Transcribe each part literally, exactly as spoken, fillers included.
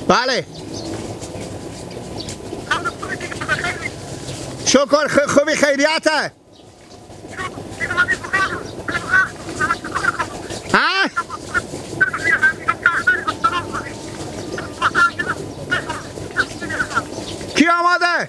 بله. شکر، خ-، خوبی، خیریته؟ ها؟ کی آماده؟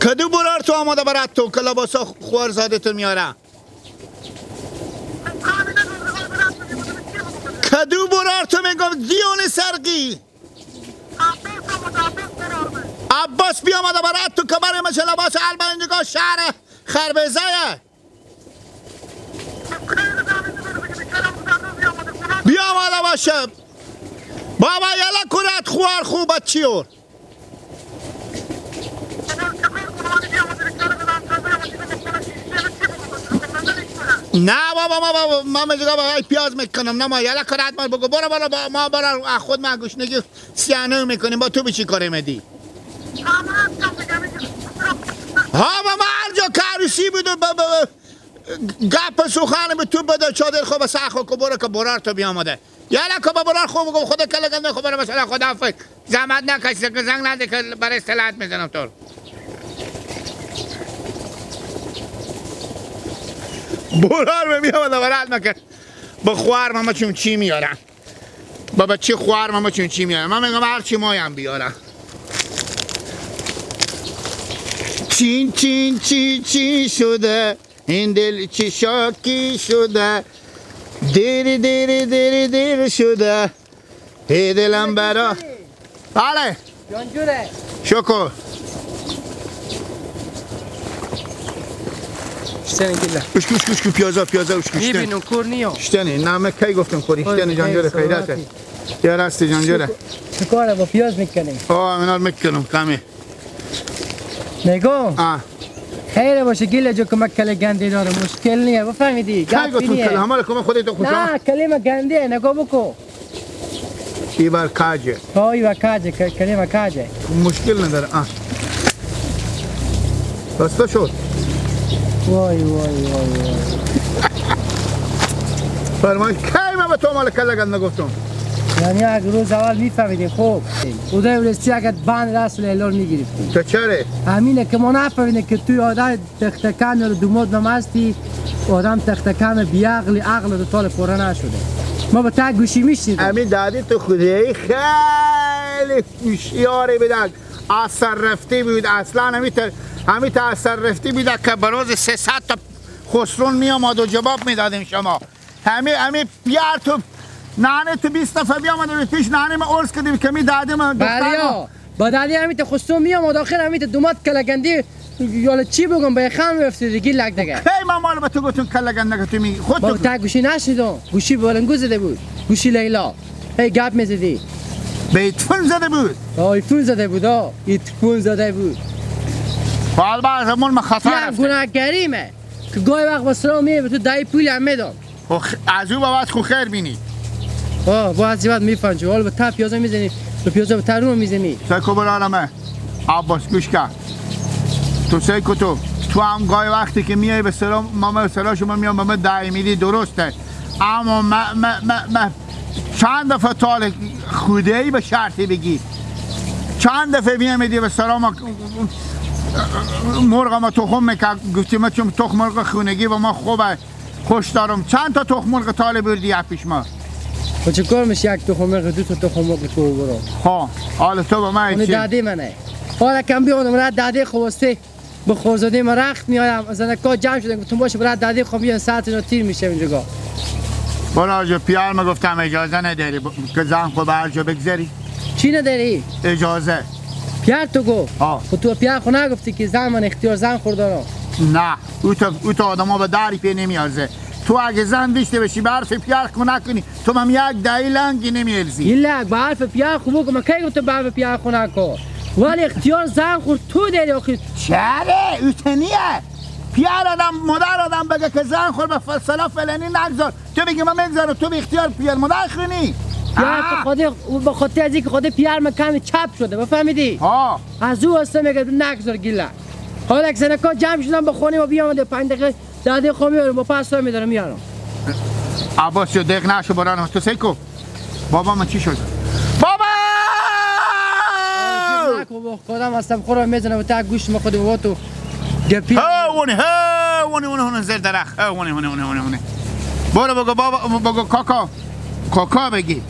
کدو برار تو آماده برات تو که لباسا خوار زاده تو میاره؟ کدو برار تو می‌گم دیون سرگی. عباس بیامده برات تو که بره مچه لباس البه اینجا شهر خربزه. بیامده باشه. بابا یلا کرد خوار خوب چیور. نه بابا، ما بابا، ما مجگا با ای پیاز می‌کنم. نه ما یلا کرد ما بگو برو، برو، با ما برو، خود ما گوشنگی سیانه می‌کنیم. با تو به چی کاری می‌دی؟ ها، با ما هر جا که عروسی بود و ب-، ب-، ب-، گپ سخن به تو بده، چادر خو به سخو کو برو که برار تو بیامده. یلا که با برار خو بگو، خود کله گنده خو برو، مثلا خدا فکر. زحمت نکش که زنگ نده که برای اصطلاحات می‌زنم تو. برار به میامده برات مکن. به خوار ماما چون چی میارم؟ بابا، چی خوار ماما چون چی میارم؟ من می‌گم هر چی مایم بیارم. چین چین چی چی شده؟ این دل چی شاکی شده؟ دیری دیری دیری دیر شده. هی دلم برا. بله. جانجوره. شکر. اشتنی گله. اشکو، اشکو، اشکو، پیازا، پیازا، اشکو، اشتنی. می‌بینم، کور نیو. اشتنی، نه، من کی گفتم کوری؟ اوی، اشتنی، جانجوره، خیلی خیراته. سلامتی. یا راستی جانجوره. چه کاره با پیاز می‌کنی؟ آه، من می‌کنم، کمی. نگو. آه. خیره باشه، گله جو که من کله گندی دارم، مشکل نیه، بفهمیدی؟ کی گفتم کله؟ همه کمه خودت خوشا. نه، کلمه گندیه، نگو بکو. ای بر کاجه. ها، ای بر کاجه، ک-، کلمه کاجه. مشکل نداره. آه. بسته شد. وای، وای، وای، وای. فرمایش. کی من به تو مال کله گند نگفتم؟ یعنی اگه روز اول می‌فهمیدی، خب. خدای ورستی اگه بند راست لیلور می‌گرفتی. تو چره؟ همینه که ما نفهمیدیم که توی آدم تختکم یا دوماد نمستی، آدم تختکم بی‌عقلی، عقل دو تال پره نشده. ما به تک گوشی می‌شنیدم. امی دادی تو خدایی خیلی هوشیاری بدن. اثر رفتی بود. اصلاً امی ت-، امی تا اثر رفتی بود که بروز سیصد تا خسرون می‌آمد و جواب می‌دادیم شما. همی، همی پیار تو نانه تو بیست دفعه بیامد و پیش نانه ما عرض کردیم که می داده ما دختر ما. با داده همی تو خستو میام و آخر همی تو دومات کلگندی، یالا چی بگم، به خان می‌رفتی دیگه لگ دیگه. کی ما مال به تو گفتم کلگند نگه تو می خود با تو تا گوشی نشنیدم، گوشی بلنگو زده بود، گوشی لیلا. هی گپ می‌زدی. به ایتفون زده بود. آه، ایتفون زده بود، آه. ایتفون زده بود. حال بعض همون ما خطا رفته. گناهگریمه. که گاهی وقت با سلام می‌به تو دهی پولی هم می‌دم. خو خ-، از او بابت خو خیر بینی. آه، با از بعد می‌فهمم چی. حالا به تا پیازا می‌زنی، به پیازا به ترون می‌زنی. سه کو برارمه. عباس گوش کن. تو سه کو تو. تو هم گاهی وقتی که میای به سلام، ما به سلام شما میام، ما دهی می‌دی درسته. اما ما، ما، ما، ما چند دفعه طالع خوده‌ای به شرطی بگی. چند دفعه میام می‌دی به سلام مرغ ما تخم می‌کرد، گفتی ما چون تخم مرغ خونگی و ما خوبه. خوش دارم. چند تا تخم مرغ طالع بردی از پیش ما؟ و چه کار می‌شه یک تخم مرغ، دو تا تخم مرغ تو برو؟ ها، حال تو به من اونی چی؟ دادی منه. حالا کم بیادم را دادی خواسته. به خوزدی ما رخت میارم. زنکا جمع شدن، گفتم باشه برای دادی خو بیان ساعت اینا تیر می‌شه اونجا. برو جو پیار ما گفتم اجازه نداری ب-، که زن خو به هر جا بگذاری. چی نداری؟ اجازه. پیار تو گفت؟ ها. خب تو پیار خو نگفتی که زن من اختیار زن خور دارم؟ نه. او تا، او تا آدما به دری پی نمیارزه. تو اگه زن داشته باشی، به حرف پیار خو نکنی، تو من یک دهی لنگی نمیارزی. این لنگ به حرف پیار خو بگو، من کی گفتم به حرف پیار خو نکن؟ ولی اختیار زن خور تو داری آخه. چره؟ او تا نیه. پیار آدم، مادر آدم بگه که زن خور به فلسله فلانی نگذار. تو بگی من می‌گذارم، تو به اختیار پیار مادر خونی. پیار تو آه. خودی، او به خاطر از اینکه خودی پیار من کمی چپ شده، بفهمیدی؟ ها. از او واسطه میگه نگذار گیلک. حالا یک زنکا جمع شدم به خونه و بیام ده پنج دقیقه داده خو میارم، با پس تو می‌دارم میارم. عباس جو، دق نشو بران تو سیکو. بابا من چی شد؟ بابا! آه، جیب نکو، با خودم هستم، خودم می‌زنم و تا گوش ما خود با تو گپی. ها، اونه، ها، اونه، اونه، اونه، زیر درخت. ها، اونه، اونه، اونه، اونه، اونه. برو بگو بابا، بگو کاکا. کاکا بگی.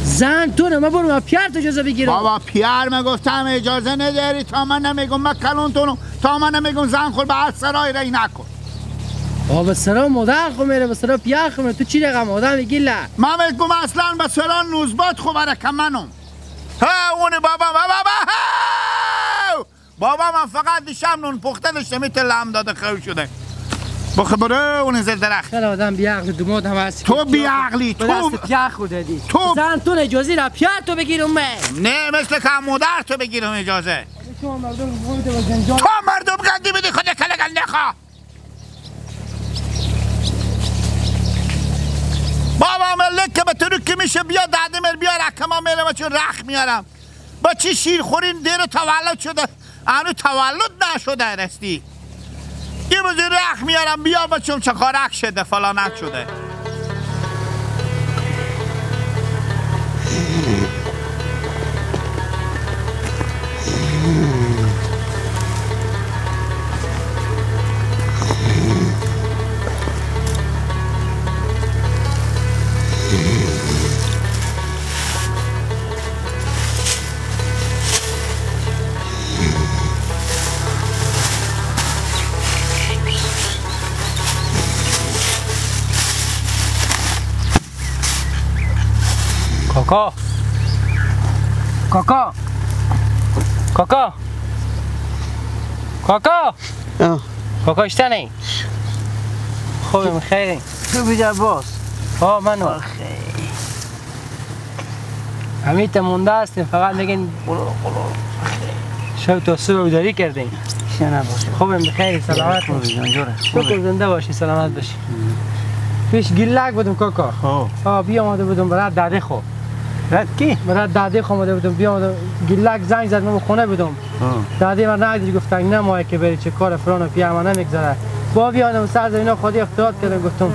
زن تو نه، من برو، من پیار تو اجازه بگیرم. بابا، پیار من گفتم اجازه نداری، تا من نمیگم، من کلون تونم، تا من نمیگم زن خود به هر سرای رای نکن. بابا، به سرا مادر خو میره، به سرا پیار خو میره، تو چی رقم آدمی گیله؟ من بهت گم اصلاً به سرا نوزبات خو برکه منم. ها، اونه بابا، بابا، بابا، ها! بابا، من فقط دیشب نون پخته داشتم، این تله هم داده خو شده. بخبره اون زیر درخت. چرا آدم بی‌عقل، دوماد هم هستی تو که بی‌عقلی، به تو دست پیار خود دادی. تو زن تو اجازه را پیار تو بگیرم من. نه، مثل که مادر تو بگیرم اجازه. شما مردم بودید و جنجال. تو مردم گندی بدی خود کلگل نخوا. بابا ملک که به تو رو که می‌شه، بیا داده مر، بیا رکما میرم چون رخ میارم. با چی شیر خورین دیر تولد شده، انو تولد نشده رستی. یه بزی رخ میارم، بیا بچم چه کارک شده، فلانک شده. کاکا. کاکا. کاکا. کاکا. آه. کاکا اشتنی. خوبیم، خیریم. تو بیدار باز. آه، منو. آخه. همیته مونده هستیم، فقط می‌گین شب تا صبح بیداری کردیم. شنا باشه. خوبیم، بخیر، سلامت. خوبی جان، جوره. شکر، خوبی. زنده باشی، سلامت باشی. پیش گیلک بودم کاکا. خب. آه، بیامده بودم برای داده خو. رد کی؟ برای داده خو آمده بودم، بیامده گیلک زنگ زد، من خونه بودم. آه. داده من رنگ دیگه گفتن نه ما که بری چه کار فلان و پیه من نمیگذره. با بیادم سر زمین خودی اختلاط کردم، گفتم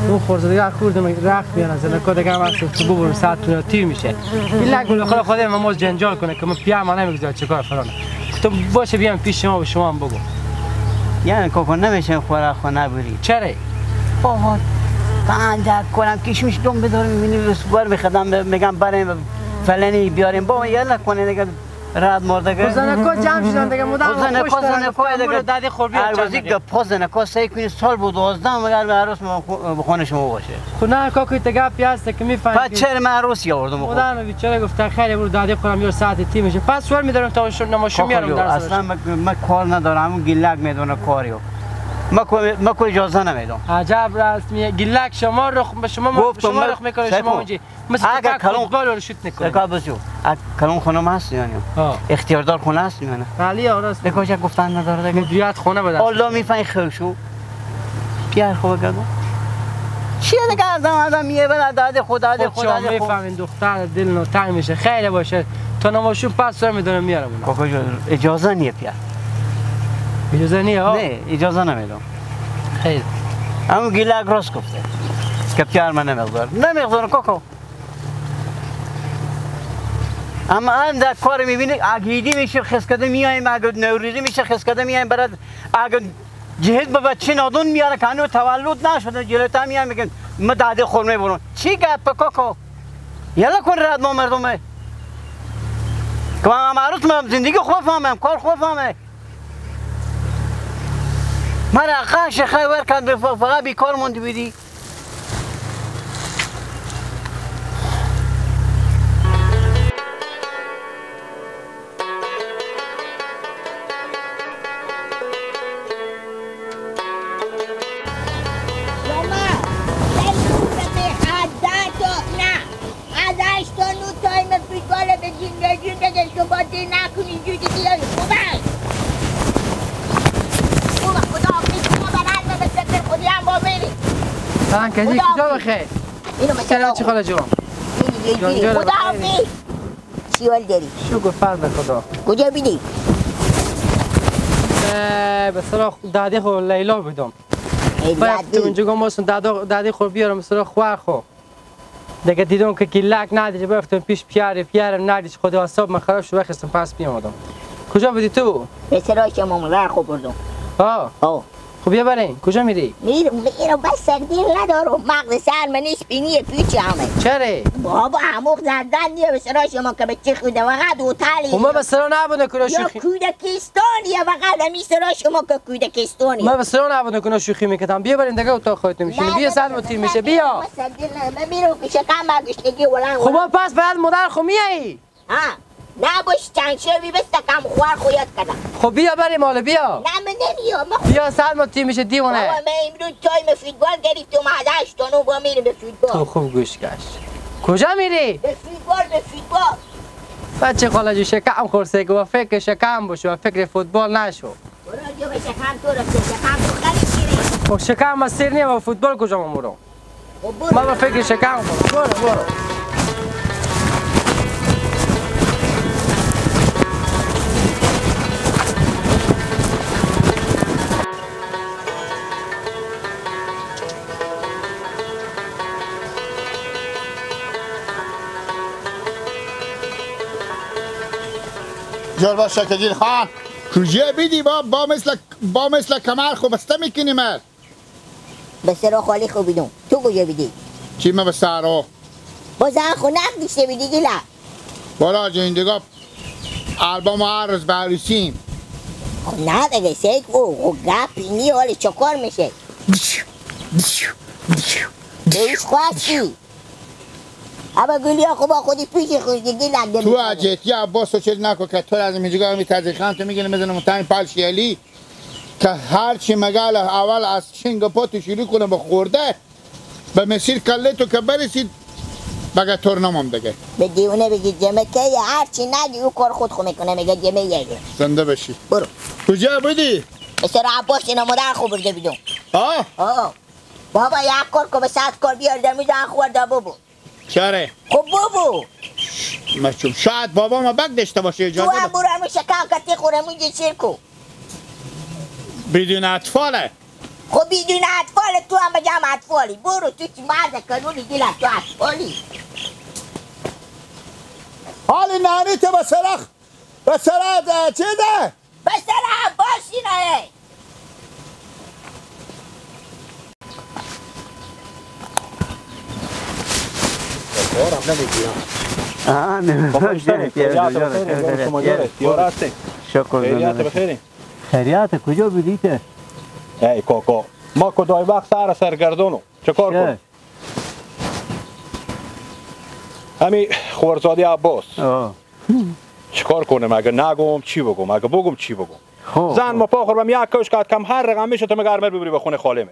اون خورزه دیگه خوردم رخت میانه زنه که دیگه هم هست تو ببرم ساعت تو تیر می‌شه. این لک بالاخره خودی من موز جنجال کنه که من پیه من نمیگذره چه کار فلانه. گفتم باشه بیام پیش شما و شما هم بگو. یعنی کاکا نمیشه خوره خو نبری. چرا؟ بابا من درک کنم کشمش دم بدارم می‌بینی بس بر می‌خدم می‌گم بریم فلانی بیاریم بابا یه لک کنه دیگه. رد مرده که. خو زنکا جمع شدن دیگه، مدام خو زنکا، خوش دارن، خو گفتن دگه. برو دادی خور بیا هر چند روزی دقیقه. گپ خو زنکا سعی کنی سال بود دوازده مگر به عروس ما خو-، به خونه شما باشه. خو نه کاکو، ته گپی هست که می‌فهمی پس که چرا من عروسی آوردم خو؟ مدام بیچاره گفتن خیلی برو دادی خورم یه ساعت تی می‌شه. پس سوال می‌دارم تا شو نماشو کاکا میارم جو، درس اصلاً من، من کار ندارم، همون گیلک می‌دونه کاریو. من کو-، من کو اجازه نمیدم. عجب رسمیه. گیلک شما رخ، شما، گفتم شما من رخ می‌کنه، شما سکو. اونجی مثل اگه که کلون فوتبال رو شوت می‌کنه. دکا بسیو. اگه کلون خانم هست یا نه؟ ها. اختیاردار خونه هست یا نه؟ بله، آره، است. دکا چه گفتن نداره دیگه؟ مدیریت خونه بدن. الله می‌فهمی خیرشو. پیار خوبه گردم. چیه دیگه آدم، آدم یه بلا داده خدا، داده خود خدا، شما داده خود. می‌فهمین دختر دل نوتنگ می‌شه. خیلی باشه. تا نماشون پس سر می‌دونم میارم اونا. کاکا جان، اجازه نیه پیار. اجازه نیه ها؟ نه، اجازه نمیدم. خیر. اما گیلک راست گفته که پیار من نمی‌گذاره. نمی‌گذاره کاکا. اما هم در کار می‌بینی، اگه عیدی می‌شه خسکده میایم، اگه نوروزی می‌شه خسکده میایم، برات اگه جهیز به بچه نادون میاره که هنو تولد نشده، جلوی تا میایم می‌گن، من داده خور می‌برم. چی گپه کاکا؟ یلا کن رد ما مردمه. که من هم عروس، من هم زندگی خوب فهمم، کار خوب فهمم. من قش خیلی ور کرد، به ف-، فقط بیکار موندی بیدی. سلام، کجی؟ خدا کجا حافظ. بخیر؟ اینو مثلاً سلام، چی خاله جوان؟ اینو یه جان، جان، خدا بخیر. حافظ. چی حال داری؟ شکر، فضل خدا. کجا بیدی؟ اه، به سرا خو-، دادی خو لیلا بدم. ای بفتم دادی. اینجا گم بستم دادا-، دادی خو بیارم به سرا خوار خو. دیگه دیدم که گیلک نداری، بفتم پیش پیاره، پیاره نداری، خود حساب من خراب شد، بخستم پس بیامدم. کجا بودی تو؟ به سرا شما مادر خو بردم. آه. آه. خب بیا بریم، کجا می‌ری؟ می‌رم، می‌رم، بس سر دل ندارم. مغز سر من نیست، بینی پیچ همه. چره؟ بابا، عموق زدن نیه به سرا شما که به چی خوده، فقط هتلی. خب ما به سرا نبوده که یا شوخی. کودکستانیه، فقط همی سرا شما که کودکستانی. ما به سرا نبوده که شوخی می‌کردم. بیا بریم دیگه اتاق خودت می‌شینی. نه، بیا نه، سر نه، مطیع نه، می‌شه، نه، بیا. من سر دل نه، من می‌رم که شکم برداشتگی بلند خب بلند. ما پس بعد مادر خو میایی. ها، نباش چند شبی بس کم خوار خو یاد کردم. خب بیا بریم حالا، بیا. نه، من نمیام. من خو- بیا، سر ما تیم می‌شه دیوانه. بابا، من امروز تایم فوتبال گرفتم، از هشت تا نه با میریم به فوتبال. تو خوب گوش کش. کجا می‌ری؟ به فوتبال، به فوتبال. بچه خاله جو، شکم خورسه که با فکر شکم بشو، با فکر فوتبال نشو. برو جو، به شکم تو رسه، شکم تو خیلی شیرین. خب شکم ما سیر نیه، با فوتبال کجا ما برو؟ ما به فکر شکم خورم. برو، برو. جور با شکجین خان. کجا بیدی با، با مثل، با مثل کمر خو بسته می‌کنی مر. به سرا خالی خو بیدون. تو کجا بیدی؟ چی ما به سرا؟ با زن خو نقد دیشته بیدی گیلا. برا جین دیگه البم هر روز بریسیم. خو نه دیگه سیک او، خو گپی نی حالی چکار می‌شه؟ به هیچ خواستی. اما گلیا خو با خودی پیش خودی گیلا دل تو می‌کنه. اجه‌تی عباس تو چیز نکو که تو از اینجا همی تزریخان تو می‌گی نمی‌زنم متهم پل شیالی. که هر چی مگل اول از چنگ پا تو شروع کنه به خورده، به مسیر کله تو که برسید، بگه تور نمام دگه. به دیونه بگی جمعه که یه هر چی نگی او کار خود خو می‌کنه، میگه جمعه یه. زنده بشی. برو. کجا بودی؟ سر عباس اینا مادر خو برده بیدون. آه؟ آه. بابا یک کار که به صد کار بیار دمی دان خورده ببو. چره؟ خب بابو. مچوم. شاید بابا ما بگ داشته باشه، تو اجازه هم بده. برو همون شکم کتی خوره مونجی چیر کو. بدون اطفاله. خب بدون اطفال تو هم بگم اطفالی. برو تو چی مرد کنونی دل تو اطفالی. حال نانی تو به سرخ، به سرخ ده، چی ده؟ به سر عباس اینه. آه، نه. خب، خوش دارین. خیریت بخیرین. جور شما جور. خیریت. یار هستین. شکر. خیریت بخیرین. خیریت، کجا بودیته؟ ای کاکا، ما کدای وقت سر سرگردانو. چه کار کنم؟ همی خورزادی عباس. آه. چیکار کنم؟ اگه نگم چی بگم؟ اگه بگم چی بگم؟ خب، زن خب. ما پا خور بم یک کوش کرد کم هر رقم می‌شه تو مگه هر مر ببری به خونه خاله می.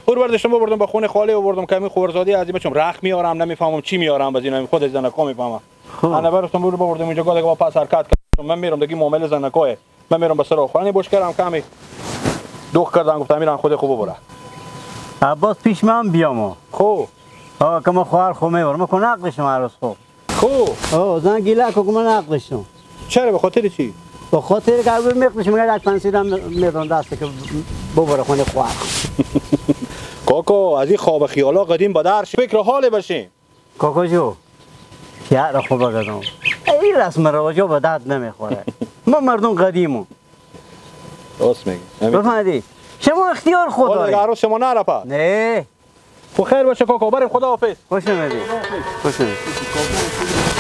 اور برداشتم ببردم به خونه خاله و بردم که همین خورزادی از این بچم رخ میارم، نمیفهمم چی میارم، از این خود زنکا میفهمم. خب. انا برفتم ببر ببردم اینجا گاده که با پس حرکت کردم. من میرم دگی معامله زنکایه. من میرم به سر خانه بوش کردم کمی دوخ کردم گفتم میرم خود خوب ببره. عباس پیش من بیام. خب. آه، که ما خواهر خو میبرم. ما کنه عقلش ما عروس خو. خو. آه، زن گیلک کو من عقلشم. چرا، به خاطر چی؟ به خاطر که اول می‌خوش می‌گه یک پنج صد هم می‌دم دست که ببره خونه خواهر. کاکا، از این خواب خیالا قدیم به در شو. فکر حال بشین. کاکا جو، شهر خوب گذام. این رسم رواجا به درد نمیخوره. ما مردم قدیمم. راست میگی. همین. بفهمیدی؟ شما اختیار خود والا داری. دیگه عروس شما نرفت. نه. خو خیر باشه کاکا، بریم، خدا حافظ. خوش آمدید. خوش آمدید.